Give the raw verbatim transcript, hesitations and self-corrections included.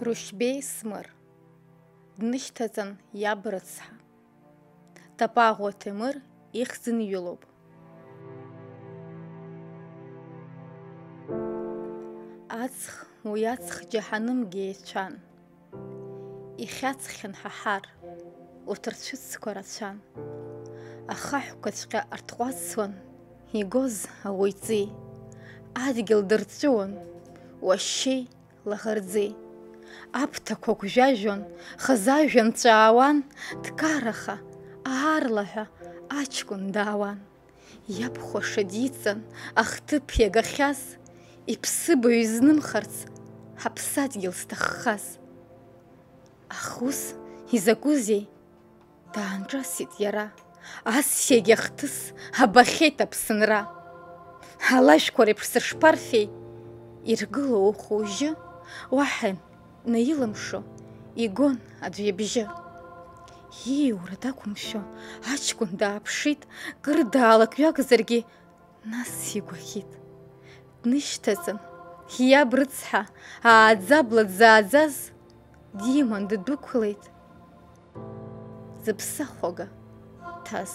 Рушьбеи Смыр. Днышьҭаҵан иаб рыцҳа. Тапаӷәа Ҭемыр ихьӡын ҩылоуп. Аҵх, уи аҵх џьаҳанымгьы еицәан. Ихьаҵхьан ҳаҳар, урҭ рцәыцқәа рацәан. Ахаҳәқәаҵәҟьа артҟәацуан, игоз ауаҩҵеи. Адгьыл дырҵәыуон, уашьшьеи лаӷырӡи. Аԥҭақәа гәжәажәон, хазы ажәҩан ҵәаауан, дкараха, аарлаҳәа аҷкәын даауан. Иабхәаша дицын, ахҭыԥ иагахьаз, иԥсыбаҩ изнымхарц, ҳаԥсадгьыл зҭаххаз. Аха ус изакәызеи? Даанҿасит иара, ассиагь ахҭыс абахьеит Аԥсынра. Алажәқәа реиԥш сышԥарфеи, иргылоу ухәыжьы, уаҳа наилымшо, игон аӡә ибжьы. Ииура дақәымшәо, аҷкәын дааԥшит, кыр даалакҩакзаргьы, нас игәаӷьит. Днышьҭаҵан, иаб рыцҳа, ааӡабла дзааӡаз, диман ддәықәлеит. Зыԥсахәага ҭаз.